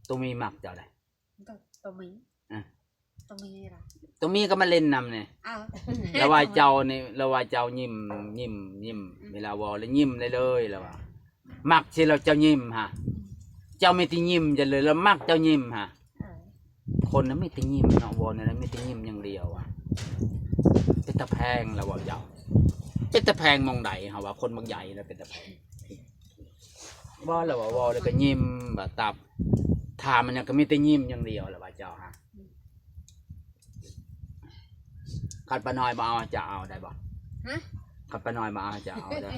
ໂຕມີມັກເຈົ້າໃດ? ໂຕ ໂຕມີ ອະ ໂຕມີລະ ໂຕມີກໍມາຫຼິ້ນນຳນີ້. ເອີ ລະວ່າເຈົ້ານີ້ ລະວ່າເຈົ້າຍິ້ມ ຍິ້ມ ຍິ້ມ ອືມ ເວລາເວົ້າລະຍິ້ມໄດ້ເລີຍ ລະວ່າ ມັກຊິລະເຈົ້າຍິ້ມຫະ ເຈົ້າມີແຕ່ຍິ້ມຈັ່ງເລີຍ ລະມັກເຈົ້າຍິ້ມຫະ. ເອີ ຄົນນະມີແຕ່ຍິ້ມເນາະ ເວົ້າແນວໃດມີແຕ່ຍິ້ມຢ່າງດຽວອະ. ເປັນຕາແພງລະເວົ້າເຈົ້າ ເປັນຕາແພງໝ່ອງໃດ ເຮົາວ່າຄົນບັກໃຫຍ່ລະເປັນຕາແພງ. ເວົ້າແລ້ວວ່າ ເວົ້າແລ້ວກໍຍິ້ມ ວ່າຕັບ ຖາມມັນຫຍັງກໍມີແຕ່ຍິ້ມຢ່າງດຽວແຫຼະວ່າເຈົ້າຫະ. ອືມ ຄັນປ້ານ້ອຍບໍ່ເອົາ ເຈົ້າເອົາໄດ້ບໍ່? ຮະ? ຄັນປ້ານ້ອຍບໍ່ເອົາ ເຈົ້າເອົາໄດ້?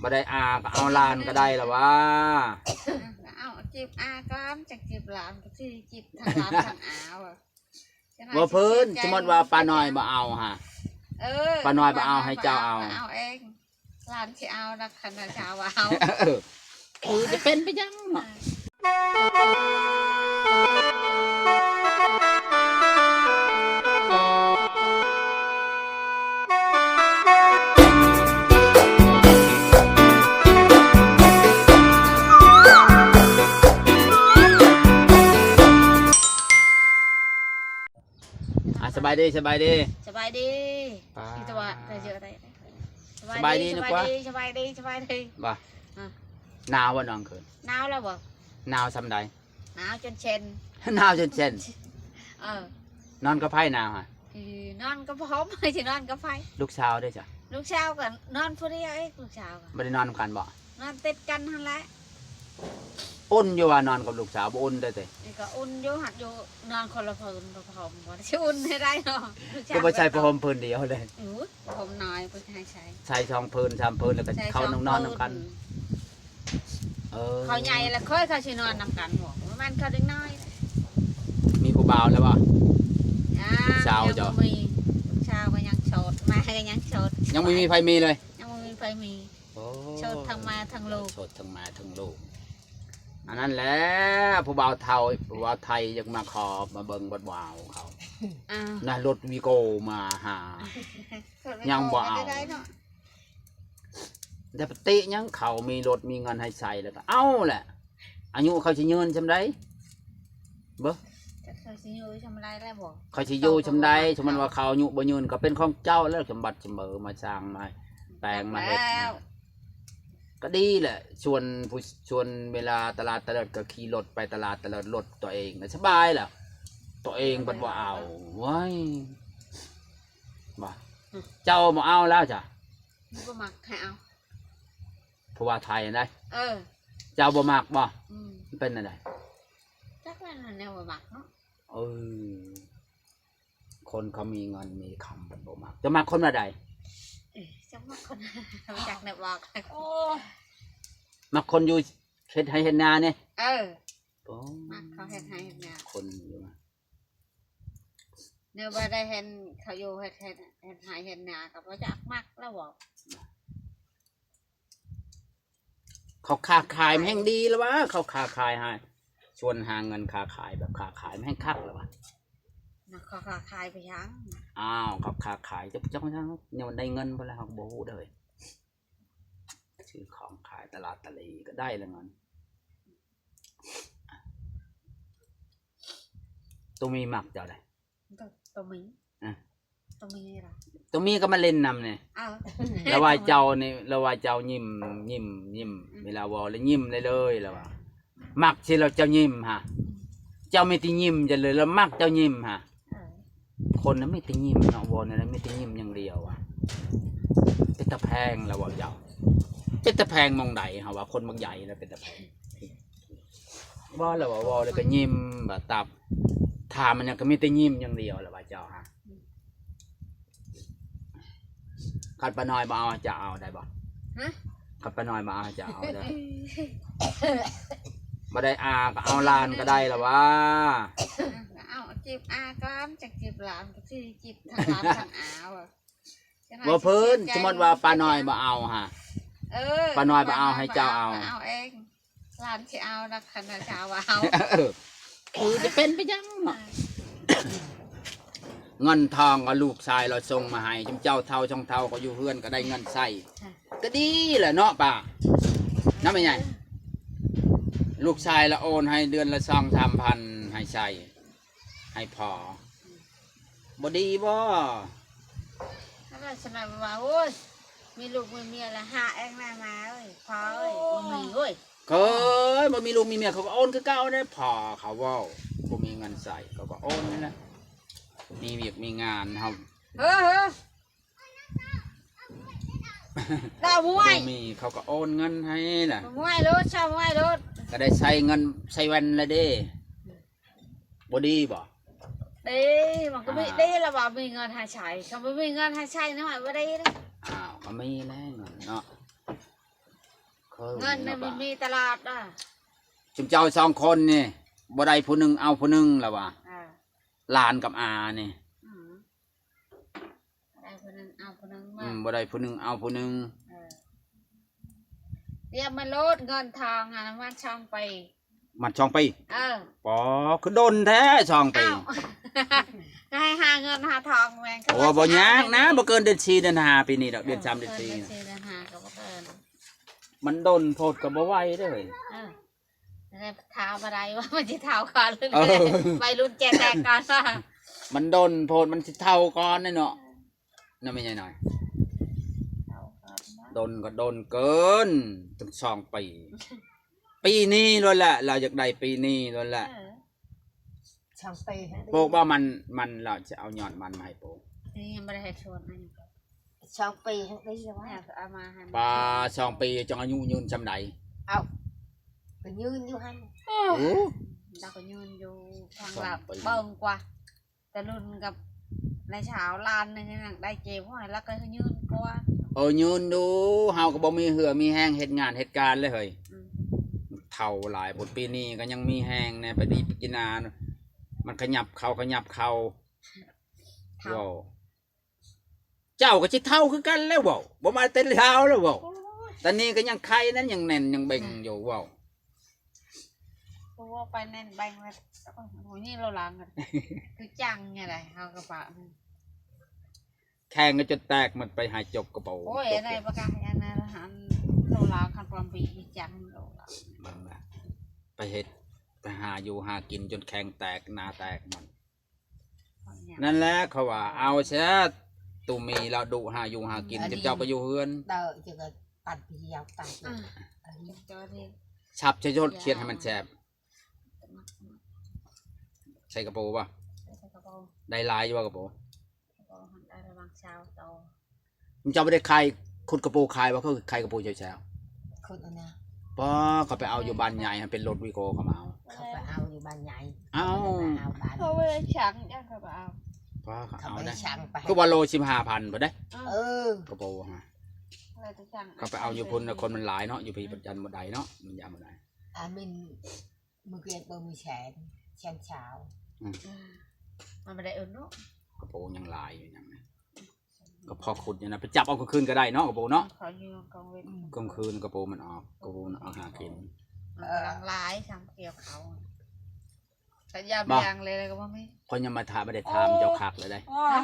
ບໍ່ໄດ້ອາກໍເອົາຫຼານກໍໄດ້ລະວ່າ. ເອົາ ຈີບອາກ່ອນ ຈັ່ງຈີບຫຼານ ກໍຊິຈີບທັງຫຼານທັງອາວ່າ. ບໍ່ເພິ່ນ ສົມມຸດວ່າປ້ານ້ອຍບໍ່ເອົາຫະ ເອີ ປ້ານ້ອຍບໍ່ເອົາ ໃຫ້ເຈົ້າເອົາ ເອົາເອງ. ຫຼານຊິເອົານະ ຄັນວ່າເຈົ້າວ່າເອົາ ເອີ ຄືຈະເປັນໄປຫຍັງເນາະ. ອ່ະ ສະບາຍດີ ສະບາຍດີ ສະບາຍດີ ປ້າ ທີ່ຕົວະ ສະບາຍດີ ສະບາຍດີ ສະບາຍດີ ສະບາຍດີ ບໍ່ ອາ ໜາວບໍ່ນ້ອງຄືນ? ໜາວແລ້ວບໍ່? ໜາວສ່ຳໃດ? ໜາວຈົນເຊັນ ໜາວຈົນເຊັນ ເອີ ນອນກັບໃຜໜາວຫະ? ນອນກັບຜົມ ຊິນອນກັບໃຜ? ລູກສາວເດ້ຈະ? ລູກສາວກໍນອນຜູ້ດຽວເອງ ລູກສາວກໍ ບໍ່ໄດ້ນອນນຳກັນບໍ່? ນອນຕິດກັນຫັ້ນແຫຼະ. ອຸ່ນຢູ່ວ່ານອນກັບລູກສາວ ບໍ່ອຸ່ນເດ້ຕິ? ນີ້ກໍອຸ່ນຢູ່ ຫາກຢູ່ນອນຄົນລະຜືນ ລະຜືນ ບໍ່ໄດ້ຊິອຸ່ນໃຫ້ໄດ້ເນາະ ລູກສາວ ກໍບໍ່ໃສ່ຜ້າຫົ່ມຜືນດຽວເດ້? ໂອ້ຍ ຜົມນ້ອຍ ບໍ່ໃຫ້ໃສ່ ໃສ່ສອງຜືນສາມຜືນ ແລ້ວກໍເຂົ້ານອນນຳກັນ. ເອີ ເຂົາໃຫຍ່ແລ້ວ ຂ້ອຍ ເຂົາຊິນອນນຳກັນບໍ່? ບໍ່ແມ່ນເຂົາເດັກນ້ອຍ. ມີຜູ້ບ່າວແລ້ວບໍ່? ອາ ລູກສາວເຈົ້າ? ຍັງບໍ່ມີ ລູກສາວກໍຍັງໂສດ ມາກໍຍັງໂສດ ຍັງບໍ່ມີໃຜມີເລີຍ? ຍັງບໍ່ມີໃຜມີ. ໂອ້ ໂສດທັງມາທັງລູກ ໂສດທັງມາທັງລູກ. ອັນນັ້ນແຫຼະ ຜູ້ບ່າວເຖົ້າ ຜູ້ບ່າວໄທຢາກມາຂໍມາເບິ່ງ ບໍ່ເອົາເຂົາ. ອ້າວ ນະ ລົດວີໂກ້ມາຫາ ຍັງບໍ່ເອົາ. ແຕ່ປະຕິຫຍັງ ເຂົາມີລົດມີເງິນໃຫ້ໃຊ້ແລ້ວກໍເອົາແຫຼະ. ອາຍຸເຂົາຊິຍືນຊ່ຳໃດ ເບິ່ງ ຈັກເຂົາຊິຢູ່ຊ່ຳໃດແລ້ວບໍ່? ເຂົາຊິຢູ່ຊ່ຳໃດ? ສົມມຸດວ່າເຂົາອາຍຸບໍ່ຍືນ ກໍເປັນຂອງເຈົ້າແລ້ວ ສົມບັດສົມເບີ ມາສ້າງມາແປງມາເຮັດ ແລ້ວ ກໍດີແຫຼະ. ຊວນຜູ້ ຊວນເວລາຕະຫຼາດຕະເລີດ ກໍຂີ່ລົດໄປຕະຫຼາດຕະເລີດ ລົດຕົວເອງກໍສະບາຍແລ້ວ ຕົວເອງບັດບໍ່ເອົາ. ໂອ້ຍ ບໍ່ ອືມ ເຈົ້າບໍ່ເອົາແລ້ວຈ້ະ? ບໍ່ມັກໃຫ້ເອົາ ຜູ້ບ່າວໄທນະ? ເອີ ເຈົ້າບໍ່ມັກບໍ່? ອືມ ມັນເປັນແນວໃດ? ຈັກແມ່ນແນວບໍ່ມັກເນາະ. ເອີ ຄົນເຂົາມີເງິນມີຄຳເພິ່ນບໍ່ມັກ. ເຈົ້າມັກຄົນແນວໃດ? ເອີ ເຈົ້າມັກຄົນ ບໍ່ຈັກແນວບອກ. ໂອ້ ມັກຄົນຢູ່ເຮັດໄຮ່ເຮັດນານີ້? ເອີ ໂອ້ ມັກເຂົາເຮັດໄຮ່ເຮັດນາ ຄົນຢູ່ ແນວວ່າໄດ້ເຫັນເຂົາຢູ່ເຮັດ ເຮັດ ເຮັດໄຮ່ເຮັດນາ ກໍບໍ່ຈັກມັກແລ້ວບໍ່? ເຂົາຄ້າຂາຍມັນແຮ່ງດີແລ້ວຫວາ ເຂົາຄ້າຂາຍໃຫ້ ຊວນຫາເງິນຄ້າຂາຍ ແບບຄ້າຂາຍມັນແຮ່ງຄັກແລ້ວຫວາ. ເຂົາຄ້າຂາຍໄປຫຍັງ? ອ້າວ ເຂົາຄ້າຂາຍ ຈັກ ຈັກ ຍັງໄດ້ເງິນບໍ່ແລ້ວ ເຮົາກໍບໍ່ຮູ້ເດີ. ຊື້ຂອງຂາຍຕະຫຼາດຕະເລກໍໄດ້ລະເງິນ. ໂຕມີມັກເຈົ້າໃດ? ໂຕ ໂຕມີ ອະ ໂຕມີລະ ໂຕມີກໍມາຫຼິ້ນນຳນີ້. ລະວ່າເຈົ້ານີ້ ລະວ່າເຈົ້າຍິ້ມ ຍິ້ມ ຍິ້ມ ອືມ ເວລາເວົ້າລະຍິ້ມໄດ້ເລີຍ ລະວ່າ ມັກຊິລະເຈົ້າຍິ້ມຫະ ເຈົ້າມີແຕ່ຍິ້ມຈັ່ງເລີຍ ລະມັກເຈົ້າຍິ້ມຫະ. ເອີ ຄົນນະມີແຕ່ຍິ້ມເນາະ ເວົ້າແນວໃດມີແຕ່ຍິ້ມຢ່າງດຽວອະ. ເປັນຕາແພງລະເວົ້າເຈົ້າ ເປັນຕາແພງໝ່ອງໃດ ເຮົາວ່າຄົນບັກໃຫຍ່ລະເປັນຕາແພງ. ເວົ້າລະວ່າ ເວົ້າລະກະຍິ້ມ ວ່າຕັບ ຖາມມັນຫຍັງກະມີແຕ່ຍິ້ມຢ່າງດຽວລະວ່າເຈົ້າຫະ. ຄັນປ້ານ້ອຍບໍ່ເອົາ ເຈົ້າເອົາໄດ້ບໍ່? ຮະ? ຄັນປ້ານ້ອຍບໍ່ເອົາ ເຈົ້າເອົາໄດ້? ບໍ່ໄດ້ອາກໍເອົາຫຼານກໍໄດ້ລະວ່າ. ເອົາ ຈີບອາກ່ອນ ຈັ່ງຈີບຫຼານ ກໍຊິຈີບທັງຫຼານທັງອາວ່າ. ບໍ່ເພິ່ນ ສົມມຸດວ່າປ້ານ້ອຍບໍ່ເອົາຫະ ເອີ ປ້ານ້ອຍບໍ່ເອົາ ໃຫ້ເຈົ້າເອົາ ເອົາເອງ. ຫຼານຊິເອົານະ ຄັນວ່າເຈົ້າວ່າເອົາ ເອີ ຄືຈະເປັນໄປຫຍັງເນາະ. ເງິນທອງກໍລູກຊາຍລາວສົ່ງມາໃຫ້ ຈຸມເຈົ້າເຖົ້າຊ່ອງເຖົ້າກໍຢູ່ເຮືອນກໍໄດ້ເງິນໃຊ້ ກໍດີແຫຼະເນາະປ້າ ນຳແມ່ໃຫຍ່. ລູກຊາຍລະໂອນໃຫ້ເດືອນລະສອງສາມພັນໃຫ້ໃຊ້ ໃຫ້ພໍ່ ບໍ່ດີບໍ່? ແລ້ວສະນັ້ນວ່າ ໂອ້ຍ ມີລູກມີເມຍລະຫາເອງນະ ມາເອີຍ ພໍ່ເອີຍ ໂອ້ ບໍ່ມີເວີຍ. ເຄີຍ ບໍ່ມີລູກມີເມຍ ເຂົາກໍໂອນຄືເກົ່າເດ້ ພໍ່ເຂົາເວົ້າ ບໍ່ມີເງິນໃຊ້ ເຂົາກໍໂອນນີ້ແຫຼະ ມີວຽກມີງານ ເຮົາ ເຮີ ເຮີ ດາວມວຍ ບໍ່ມີ ເຂົາກໍໂອນເງິນໃຫ້ນະ ມວຍໂລດ ຊາວມວຍໂລດ ກໍໄດ້ໃຊ້ເງິນໃຊ້ແວ່ນລະເດ້ ບໍ່ດີບໍ່? ດີ ມັນກໍມີ ອ້າວ ດີລະວ່າມີເງິນໃຫ້ໃຊ້ ຄັນບໍ່ມີເງິນໃຫ້ໃຊ້ນະ ມັນບໍ່ດີເດ້. ອ້າວ ກໍມີແລ້ວເງິນເນາະ ເງິນນີ້ມັນມີຕະຫຼອດເດີ້. ຊຸມເຈົ້າສອງຄົນນີ້ ບໍ່ໄດ້ຜູ້ໜຶ່ງເອົາຜູ້ໜຶ່ງລະວ່າ ເອີ ຫຼານກັບອານີ້ ອືມ ບໍ່ໄດ້ຜູ້ໜຶ່ງເອົາຜູ້ໜຶ່ງ ອືມ ມາ ບໍ່ໄດ້ຜູ້ໜຶ່ງເອົາຜູ້ໜຶ່ງ ເອີ ຕຽມມາໂລດເງິນທອງຫັ້ນ ມັນສອງປີ ມັນສອງປີ ເອີ ປໍ ຄືດົນແທ້ສອງປີ ອ້າວ ກໍໃຫ້ຫາເງິນຫາທອງແມ່ນ ໂອ້ ບໍ່ຍາກນະ ບໍ່ເກີນເດືອນສີ່ເດືອນຫ້າປີນີ້ດອກ ເດືອນສາມເດືອນສີ່ ເອີ ເດືອນສີ່ເດືອນຫ້າກໍບໍ່ເກີນ ມັນດົນໂພດກໍບໍ່ໄຫວເດ້ ເອີ. ແລ້ວຖາມບໍ່ໄດ້ວ່າມັນຊິເຖົ້າກ່ອນ ເອີ ໄວລຸ້ນແຈແຕກກ່ອນວ່າ ມັນດົນໂພດ ມັນຊິເຖົ້າກ່ອນເນາະ ນະແມ່ໃຫຍ່ນ້ອຍ ເຖົ້າກ່ອນນະ ດົນກໍດົນເກີນ ຕັ້ງສອງປີ ປີນີ້ໂລດແຫຼະ ລາວຢາກໄດ້ປີນີ້ໂລດແຫຼະ ເອີ ສອງປີ ປູກບໍ່ມັນ ມັນ ລາວຈະເອົາຍອດມັນມາໃຫ້ປູກ ນີ້ຍັງບໍ່ໄດ້ເຮັດສວນ ສອງປີຫັ້ນໄດ້ວ່າ ເອົາມາໃຫ້ ປາ ສອງປີຈັ່ງອາຍຸຍືນສ່ຳໃດ? ເອົ້າ ກໍຍືນຢູ່ຫັ້ນ ໂອ້ ລາວກໍຍືນຢູ່ທາງລາວ ສອງປີ ເບິ່ງກວ່າ ແຕ່ລຸ້ນກັບນາຍສາວຫຼານໜຶ່ງຍັງໄດ້ເຈັບຫົວ ລາວກໍຍືນກວ່າ ເອີ ຍືນຢູ່ ເຮົາກໍບໍ່ມີເຫື່ອມີແຮງເຮັດງານເຮັດການເລີຍເຮີ້ຍ ອືມ ເຖົ້າຫຼາຍພຸ້ນ ປີນີ້ກໍຍັງມີແຮງແດ່ ໄປດີໄປກິນນາ ມັນຂະຫຍັບເຂົ້າຂະຫຍັບເຂົ້າ ເຖົ້າ ເວົ້າ ເຈົ້າກໍຊິເຖົ້າຄືກັນແລ້ວເວົ້າ ບໍ່ມາແຕ່ລາວແລ້ວເວົ້າ ໂອ້ຍ ຕອນນີ້ກໍຍັງໄຄນັ້ນ ຍັງແໜ້ນຍັງເບັງຢູ່ເວົ້າ ເວົ້າໄປແໜ້ນແບັງແລ້ວ ໂອ້ຍ ນີ້ລາວຫຼັງ ຄືຈັ່ງນີ້ແຫຼະ ເຮົາກໍປະ ແຂ່ງກັນຈົນແຕກ ມັນໄປຫາຈົກກະເປົາ ໂອ້ຍ ອັນໃດປະກາດ ອັນນັ້ນ ອັນລາວຫຼັງ ຄັນປອມປີຈັງລາວຫຼັງ ເບິ່ງລະ ໄປເຮັດ ໄປຫາຢູ່ຫາກິນຈົນແຂ້ງແຕກ ໜ້າແຕກມັນ ນັ້ນແຫຼະ ເຂົາວ່າເອົາຊະ ຕູມີລາວດຸຫາຢູ່ຫາກິນ ເຈົ້າກໍຢູ່ເຮືອນ ເດີ ຈະກໍຕັດໄປຍາວຕັດ ອືມ ສັບໃສ່ໂລດ ຂຽນໃຫ້ມັນແຊບ ໃສ່ກະໂປບໍ່? ໃສ່ກະໂປ ໄດ້ຫຼາຍຢູ່ບໍ່ກະໂປ? ກະໂປຫັ້ນໄດ້ປະມານຊາວໂຕ ເຈົ້າບໍ່ໄດ້ຂາຍ ຂຸດກະໂປຂາຍບໍ່? ເຂົາຂາຍກະໂປແຊວໆ ຂຸດອັນນະ ປ້າ ເຂົາໄປເອົາຢູ່ບ້ານໃຫຍ່ ເປັນລົດວີໂກ້ເຂົາມາເອົາ ເຂົາໄປເອົາຢູ່ບ້ານໃຫຍ່ ເອົາ ເຂົາບໍ່ໄດ້ຊັ່ງຫຍັງ ເຂົາກໍເອົາ ປ້າ ເຂົາເອົາໄດ້ ເຂົາບໍ່ໄດ້ຊັ່ງໄປ ຄືວ່າໂລສິບຫ້າພັນພຸ້ນເດ້ ເອີ ກະໂປຫັ້ນ ເຂົາໄປເອົາຢູ່ພຸ້ນ ຄົນມັນຫຼາຍເນາະ ຢູ່ພີ້ປະຈັນບໍ່ໄດ້ເນາະ ມັນຢາມບໍ່ໄດ້ ອາມິນ ມື້ກີ້ບໍ່ມີແສນ ແສນຊາວ ອືມ ອືມ ມັນບໍ່ໄດ້ເອີ້ນເນາະ ກະໂປຍັງຫຼາຍຢູ່ຍັງນະ ກໍພໍຂຸດຢູ່ນະ ໄປຈັບເອົາກາງຄືນກໍໄດ້ເນາະ ກະໂປເນາະ ເຂົາຢູ່ກາງເວັນ ກາງຄືນກະໂປມັນອອກ ກະໂປມັນອອກຫາກິນ ມັນກຳລັງຫຼາຍ ຊ່າງກ່ຽວເຂົ້າ ກະຢາມຢ່າງເລີຍກໍບໍ່ມີ ຂ້ອຍຍັງມາຖາມ ບໍ່ໄດ້ຖາມເຈົ້າຄັກເລີຍເດ້ ໂອ້ຍ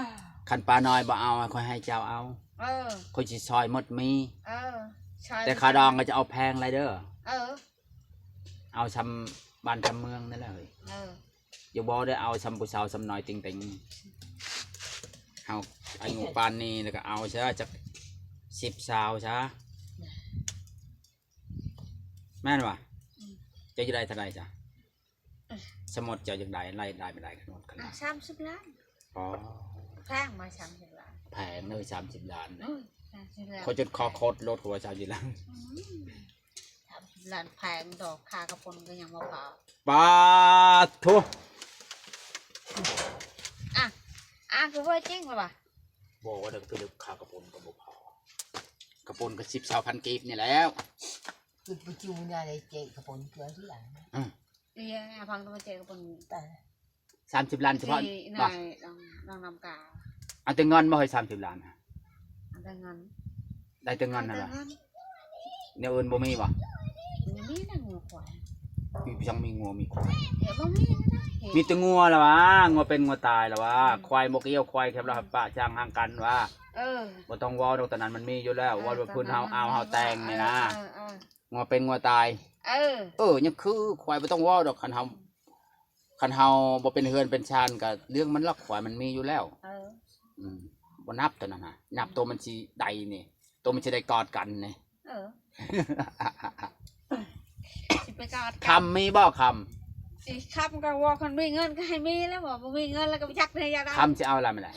ຄັນປ້ານ້ອຍບໍ່ເອົາ ຂ້ອຍໃຫ້ເຈົ້າເອົາ ເອີ ຂ້ອຍຊິຊ່ອຍໝົດມີ ເອີ ຊ່ອຍ ແຕ່ຄ່າດອງກໍຈະເອົາແພງຫຼາຍເດີ ເອີ ເອົາຊ່ຳບ້ານຊ່ຳເມືອງນັ້ນແຫຼະເຮີ້ຍ ເອີ ຢ່າເວົ້າໄດ້ເອົາຊ່ຳຜູ້ສາວຊ່ຳນ້ອຍຕິງໆ ເຮົາອາຍຸປານນີ້ແລ້ວກໍເອົາຊະຈັກສິບຊາວຊະ ແມ່ນບໍ່? ອືມ ເຈົ້າຢາກໄດ້ເທົ່າໃດຊະ? ສະໝຸດເຈົ້າຢາກໄດ້ ລາຍໄດ້ບໍ່ໄດ້ຂະໜົດຂະໜາດ ອ່າ ສາມສິບລ້ານ ອໍ ແພງບໍ່ ສາມສິບລ້ານ ແພງເດີ ສາມສິບລ້ານ ໂອ້ຍ ສາມສິບລ້ານ ຂ້ອຍຈົນຄໍຄົດໂລດ ກວ່າສາມສິບລ້ານ ອືມ ສາມສິບລ້ານແພງດອກ ຄ່າກະປົນກໍຍັງບໍ່ພໍ ປາດໂທ້ ອ່ະ ອ່ະ ຄືວ່າຈິງບໍ່ວະ? ບໍ່ ວ່າແຕ່ຄືຄ່າກະປົນກໍບໍ່ພໍ ກະປົນກໍສິບ ຊາວພັນກີບນີ້ແລ້ວ ຄືບໍ່ຈູນະໄດ້ເຈກະປົນເກືອທີ່ຫຼັງ ອືມ ເອີຍ ຟັງແຕ່ວ່າເຈກະປົນ ແຕ່ ສາມສິບລ້ານສະເພາະ ທີ່ ບໍ່ ນ້ອງ ນ້ອງນຳກາ ເອົາແຕ່ເງິນບໍ່ ເຮີ້ຍ ສາມສິບລ້ານ ເອົາແຕ່ເງິນ ໄດ້ແຕ່ເງິນຫັ້ນລະ ເອົາແຕ່ເງິນ ແນວອື່ນບໍ່ມີບໍ່? ມີແຕ່ງົວຄວາຍ ມີ ຈັ່ງມີງົວມີຄວາຍ ເອີ ບໍ່ມີນະ ມີແຕ່ງົວລະຫວາ ງົວເປັນງົວຕາຍລະຫວາ ອືມ ຄວາຍບໍ່ກ່ຽວ ຄວາຍແຄ່ລະປະຊ່າງຫ່າງກັນຫວາ ເອີ ບໍ່ຕ້ອງເວົ້າດອກ ຕອນນັ້ນມັນມີຢູ່ແລ້ວ ເອີ ເວົ້າແບບພື້ນເຮົາ ເອົາເຮົາແຕ່ງນີ້ນະ ເອີ ເອີ ເອີ ງົວເປັນງົວຕາຍ ເອີ ເອີ ຍັງຄື ຄວາຍບໍ່ຕ້ອງເວົ້າດອກ ຄັນເຮົາ ຄັນເຮົາບໍ່ເປັນເຮືອນເປັນຊານ ກະເລື່ອງມັນລະ ຄວາຍມັນມີຢູ່ແລ້ວ. ເອີ ອືມ ບໍ່ນັບໂຕນັ້ນນະ ນັບໂຕມັນຊິໄດ້ນີ້ ໂຕມັນຊິໄດ້ກອດກັນນີ້. ເອີ ຊິໄປກອດກັນ ຄຳມີບໍ່ ຄຳ? ຊິຄຳກໍວ່າ ຄັນມີເງິນກໍໃຫ້ມີແລ້ວ ບໍ່ ບໍ່ມີເງິນແລ້ວກໍບໍ່ຈັກເລີຍ ຢ່າໄດ້. ຄຳຊິເອົາລະແມ່ນລະ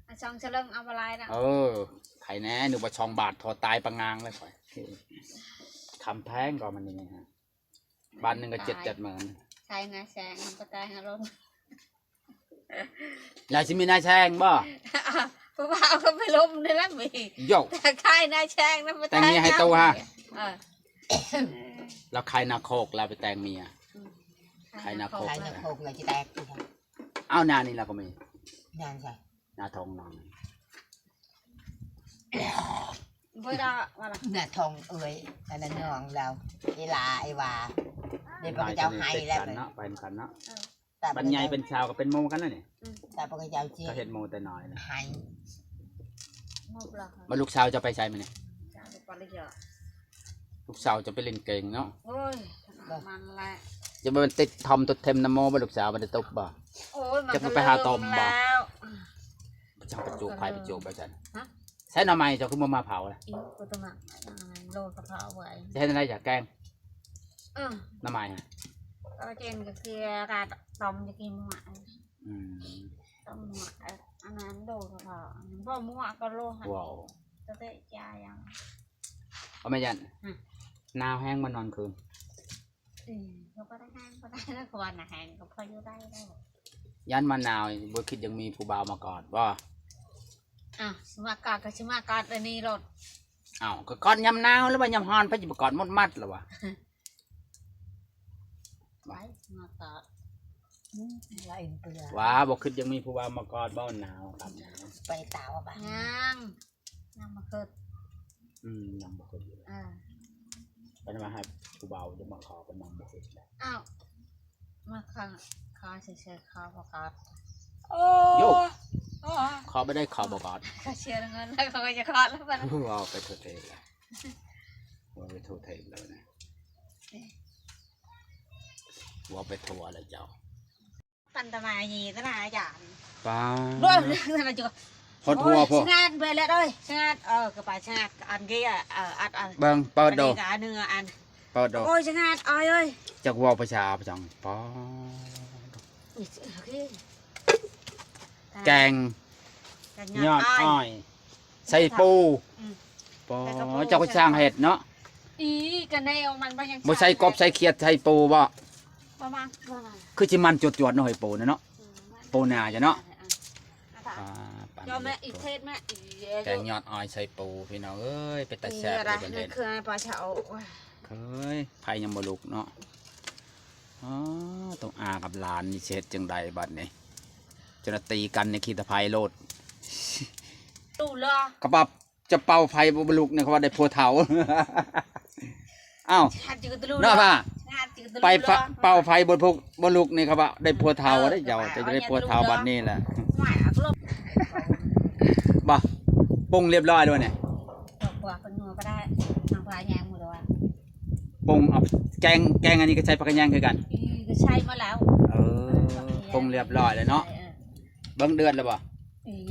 ອາ ສອງສະເຫຼີ່ງເອົາບໍ່ຫຼາຍນະ. ເອີ ໃຜແນ່ ນຶກວ່າສອງບາດ ໂທຕາຍປະງາງເລີຍຂ້ອຍ. ຄຳແພງກໍມັນນີ້ ບາດໜຶ່ງກໍເຈັດ ເຈັດໝື່ນ. ຂາຍນາແຊງ ມັນກໍຕາຍຫາລົມ ແລ້ວຊິມີນາແຊງບໍ່? ຜູ້ບ່າວກໍໄປລົມນີ້ລະມີ. ໂຢ ແຕ່ຂາຍນາແຊງນະ ໄປແຕ່ງເມຍໃຫ້ໂຕຫາ. ເອີ ລາວຂາຍນາໂຄກ ລາວໄປແຕ່ງເມຍ. ອືມ ຂາຍນາໂຄກ ຂາຍນາໂຄກ ລາວຊິແຕກ. ເອົາ ນານີ້ລາວກໍມີ ນາໃສ? ນາທອງນາ ບໍ່ໄດ້ວ່າລະ ນາທອງເອີຍ ອັນນັ້ນນ້ອງລາວ ອີຫຼາ ອີຫວາ ເດ້ ພວກເຈົ້າໃຫ້ແລ້ວເນາະ ໄປນຳກັນເນາະ. ເອີ ບັດໃຫຍ່ເປັນສາວກໍເປັນໝູ່ກັນແລ້ວນີ້. ອືມ ແຕ່ພວກເຈົ້າຊິ ກໍເຮັດໝູ່ແຕ່ນ້ອຍນະ ໃຫ້ ໝູ່ລະ. ບັດລູກສາວເຈົ້າໄປໃສມື້ນີ້? ລູກສາວຈະໄປຫຼິ້ນເກງເນາະ. ໂອ້ຍ ມັນແຫຼະ ຈະບໍ່ແມ່ນຕິດທອມຕິດເທັມນຳໝູ່ບໍ່ ລູກສາວບໍ່ໄດ້ຕົບບໍ່? ໂອ້ຍ ມັນ ຈັກມັນໄປຫາຕົ້ມບໍ່? ຈັ່ງໄປຈູບ ໃຜໄປຈູບໄປຊັ້ນ? ຮະ? ໃຊ້ໜໍ່ໄມ້ເຈົ້າຄືບໍ່ມາເຜົາລະ? ອີ ບໍ່ຕ້ອງມາ ໂລດກະເຜົາໄວ້. ຈະເຮັດຈັ່ງໃດຈະແກງ? ເອີ ໜໍ່ໄມ້ ເອີ ເຈນກໍຄືກາຕົ້ມຈະກິນໝູ່. ອືມ ຕ້ອງໝວກ ເອີ ອັນນັ້ນໂດດເພາະ ບໍ່ໝວກກໍໂລດ ວ້າວ ຕະເຕະຈາຍັງ ເອົາແມ່ຢ້ານ ຮະ ໜາວແຮງບໍ່ນອນຄືນ? ອືມ ກໍບໍ່ໄດ້ແຮງປານໃດແລ້ວ ເພາະວ່າໜາວແຮງກໍພໍຢູ່ໄດ້ແລ້ວ. ຢ້ານມາໜາວ ບໍ່ຄິດຢາກມີຜູ້ບ່າວມາກອດບໍ່? ອ້າວ ຊິມາກອດກໍຊິມາກອດດຽວນີ້ໂລດ. ອ້າວ ກໍກອດຍາມໜາວ ຫຼືວ່າຍາມຮ້ອນ ໃຜຊິໄປກອດມົດມັດລະວະ? ໄປມາກອດ ອືມ ລະເອັນເປືອ ວ່າບໍ່ຄິດຍັງມີຜູ້ບ່າວມາກອດບໍ່? ໜາວຄັກ ໄປຕາວບາດ ຍັງ ຍັງບໍ່ຄິດ ອືມ ຍັງບໍ່ຄິດຢູ່ ເອີ ເພິ່ນວ່າໃຫ້ຜູ້ບ່າວຈະມາຂໍ ເພິ່ນຍັງບໍ່ຄິດແຫຼະ. ອ້າວ ມາຂໍ ຂໍຊື່ໆ ຂໍບໍ່ກອດ ໂອ້ ໂຢ ຂໍບໍ່ໄດ້ ຂໍບໍ່ກອດ ຂໍເຊື່ອເງິນແລ້ວ ເຂົາກໍຈະກອດແລ້ວບັດ ເວົ້າໄປທົ່ວເທດແລ້ວ ເວົ້າໄປທົ່ວເທດແລ້ວນະ ເວົ້າໄປທົ່ວແລ້ວເຈົ້າ ປັນຕະມາຍນີ້ຕະນາອາຈານ ປາ ໂດຍ ໂພດທົ່ວໂພດ ໂອ້ຍ ສະຫງ່າໄປແລ້ວເດີ ສະຫງ່າ ເອີ ກໍໄປສະຫງ່າ ອັນກີ້ ເອີ ອັດ ອັນ ເບິ່ງ ເປີດດູ ອັນນີ້ກໍອັນໜຶ່ງ ອັນ ເປີດດູ ໂອ້ຍ ສະຫງ່າ ອ້າຍເອີຍ ຈັກເວົ້າພາສາພາສັງ ປາ ແກງ ແກງຍອດອ້ອຍ ຍອດອ້ອຍ ໃສ່ປູ ອືມ ປາ ເຈົ້າກໍຊ່າງເຮັດເນາະ ອີ ກະແນວມັນບໍ່ຍັງ ບໍ່ໃສ່ກົບໃສ່ຂຽດໃສ່ປູບໍ່? ປະມານ ປະມານ ຄືຊິມັນຈວດໆເນາະ ເຮີ້ຍ ປູນະເນາະ ອືມ ປູນາຈະເນາະ ເອີ ເອີ ອ່າ ປານນີ້ ແກງຍອດອ້ອຍໃສ່ປູ ພີ່ນ້ອງເອີຍ ເປັນຕາແຊບເດ້ ເພິ່ນເຮັດ ເຄີຍ ໄຟຍັງບໍ່ລຸກເນາະ ອໍ ຕ້ອງອາກັບຫຼານນີ້ຊິເຮັດຈັ່ງໃດບັດນີ້ ຈະມາຕີກັນໃນຂີ້ຕະໄພໂລດ ຕູລະ ກະປັບ ຈະເປົ່າໄຟບໍ່ລຸກນີ້ ເຂົາວ່າໄດ້ຜົວເຖົ້າ ອ້າວ ເນາະ ໄປເປົ່າໄຟບໍ່ລຸກນີ້ ເຂົາວ່າໄດ້ຜົວເຖົ້າເດ້ເຈົ້າ ຈະໄດ້ຜົວເຖົ້າບັດນີ້ແຫຼະ ບໍ່ ປຸງລຽບຮ້ອຍແລ້ວນີ້ ປຸງເອົາແກງ ແກງອັນນີ້ກໍໃສ່ຜັກຂະແຍງຄືກັນ ອື ກໍໃສ່ມາແລ້ວ ເອີ ປຸງລຽບຮ້ອຍແລ້ວເນາະ ເອີ ເບິ່ງເດືອດແລ້ວບໍ່?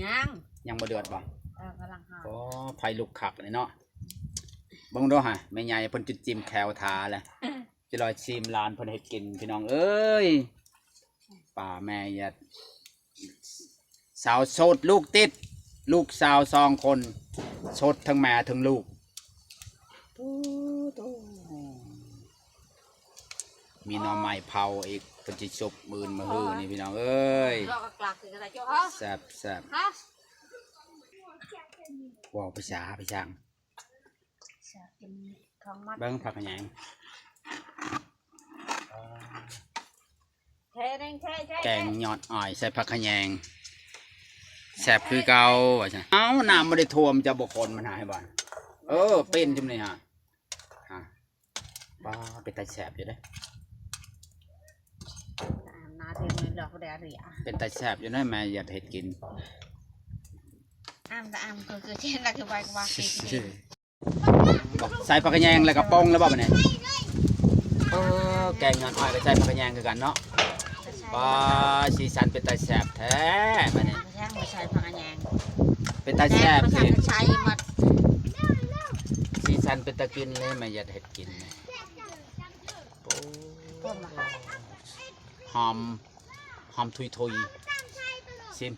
ຍັງ ຍັງບໍ່ເດືອດບໍ່? ເອີ ກຳລັງຫອມ ໂອ້ ໄຟລຸກຄັກເລີຍເນາະ ເບິ່ງດູຫາ ແມ່ໃຫຍ່ເພິ່ນຈຸດຈິ້ມແຂ້ວທາແລ້ວ ຈະລອຍຊີມຫຼານເພິ່ນເຮັດກິນ ພີ່ນ້ອງເອີຍ ປາແມ່ຍາດ ສາວໂສດລູກຕິດ ລູກສາວສອງຄົນ ໂສດທັງແມ່ທັງລູກ ໂອ້ໂຕ ມີໜໍ່ໄມ້ເຜົາອີກ ເພິ່ນຊິຊຸບມື້ອື່ນມື້ຮືນີ້ ພີ່ນ້ອງເອີຍ ແຊບໆ ເວົ້າພາສາພາສັງ ເບິ່ງຜັກຂະແຍງ ແກງຍອດອ້ອຍໃສ່ຜັກຂະແຍງ ແຊບຄືເກົ່າວ່າຊັ້ນ ເອົ້າ ນ້ຳບໍ່ໄດ້ຖ້ວມ ເຈົ້າບໍ່ຄົນມັນຫາຍບໍ່ ເອີ ເປັນຈຸ່ມນີ້ຫາ ຫາ ປ້າ ເປັນຕາແຊບຢູ່ເດ້ ເປັນຕາແຊບຢູ່ເດ້ ແມ່ຢາກເຮັດກິນ ອາມຕາອາມ ຄື ຄືເຊັ່ນລະ ຄືໄວກວ່າ ໃສ່ຜັກຂະແຍງແລ້ວກໍປົງແລ້ວບໍ່ບັດນີ້? ໂອ້ ແກງຍອດອ້ອຍກໍໃສ່ຜັກຂະແຍງຄືກັນເນາະ. ປາ ສີສັນເປັນຕາແຊບແທ້ບາດນີ້. ຍັງບໍ່ໃສ່ຜັກຂະແຍງ ເປັນຕາແຊບ ແຊບ ເປັນຕາແຊບ ສີສັນເປັນຕາກິນເລີຍ ແມ່ຢາກເຮັດກິນ. ໂອ້ ຫອມ ຫອມທຸຍໆ. ຊິມ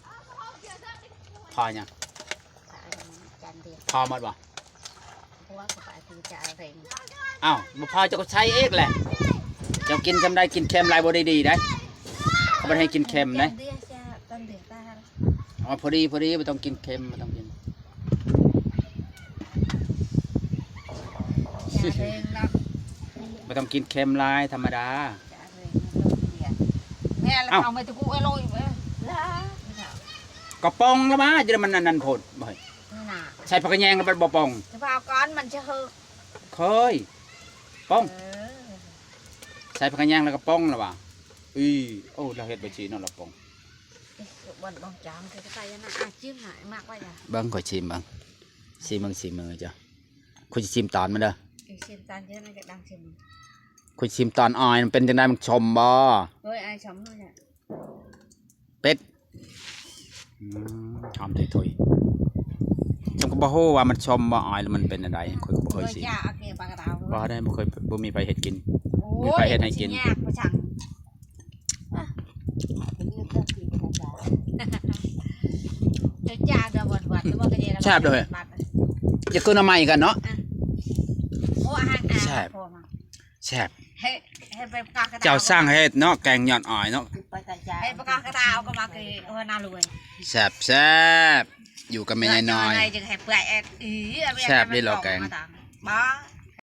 ພໍຍັງ? ພໍໝົດບໍ່? ເອົ້າ ບໍ່ພໍເຈົ້າກໍໃສ່ອີກແຫຼະ. ເຈົ້າກິນສ່ຳໃດ ກິນເຄັມຫຼາຍບໍ່ໄດ້ດີໄດ໋. ເຂົາບໍ່ໄດ້ໃຫ້ກິນເຄັມໄດ໋. ເອົາພໍດີໆ ບໍ່ຕ້ອງກິນເຄັມ ບໍ່ຕ້ອງກິນ ບໍ່ຕ້ອງກິນເຄັມຫຼາຍ ທຳມະດາ. ແມ່ລະເອົາໄປຕະກຸເອົາລົງອີກເອີ ລະ ກະປ໋ອງລະມາ ຈະໄດ້ມັນອັນນັ້ນໂພດ. ບໍ່ໃສ່ຜັກຂະແຍງລະມັນບໍ່ປ໋ອງ ສະພາບກ່ອນມັນຈະເຮີ ເຄີຍປ໋ອງ ເອີ ໃສ່ຜັກຂະແຍງລະກະປ໋ອງລະວ່າ. ອີ ໂອ້ ລາວເຮັດໄປຊີ້ເນາະ ລະປ໋ອງ ເອີ ບ່ອນ ບ່ອນຈາງຄືໃສ່ນະ ອາ ຈິ້ມນະ ມັກໄວ້ລະ. ເບິ່ງ ຂ້ອຍຊິມເບິ່ງ ຊິມເບິ່ງ ຊິມເບິ່ງເຈົ້າ. ຂ້ອຍຊິຊິມຕອນມັນເດີ ຊິມຕອນເຈົ້າ ມັນຈະດັງຊິມ. ຂ້ອຍຊິມຕອນອ້ອຍ ມັນເປັນຈັ່ງໃດ ມັນຊົມບໍ່? ໂອ້ຍ ອ້າຍຊົມເຮົາແຫຼະ. ເປັດ ອືມ ຫອມທຸຍໆ. ຊັ້ນກໍບໍ່ຮູ້ວ່າມັນຊົມບໍ່ອ້ອຍ ຫຼືມັນເປັນອັນໃດ ຂ້ອຍກໍບໍ່ເຄີຍຊິມ. ບໍ່ໄດ້ ບໍ່ເຄີຍ ບໍ່ມີໃຜເຮັດກິນ. ໂອ້ຍ ມີໃຜເຮັດໃຫ້ກິນ ຊິຍາກປະຊັງ. ແຊບເດີ ຈະຄືໜໍ່ໄມ້ກັນເນາະ. ແຊບ ແຊບ. ເຈົ້າຊ່າງເຮັດເນາະ ແກງຍອດອ້ອຍເນາະ. ແຊບໆ ຢູ່ກັບແມ່ຍາຍນ້ອຍ ແຊບເດ້ລາວແກງ.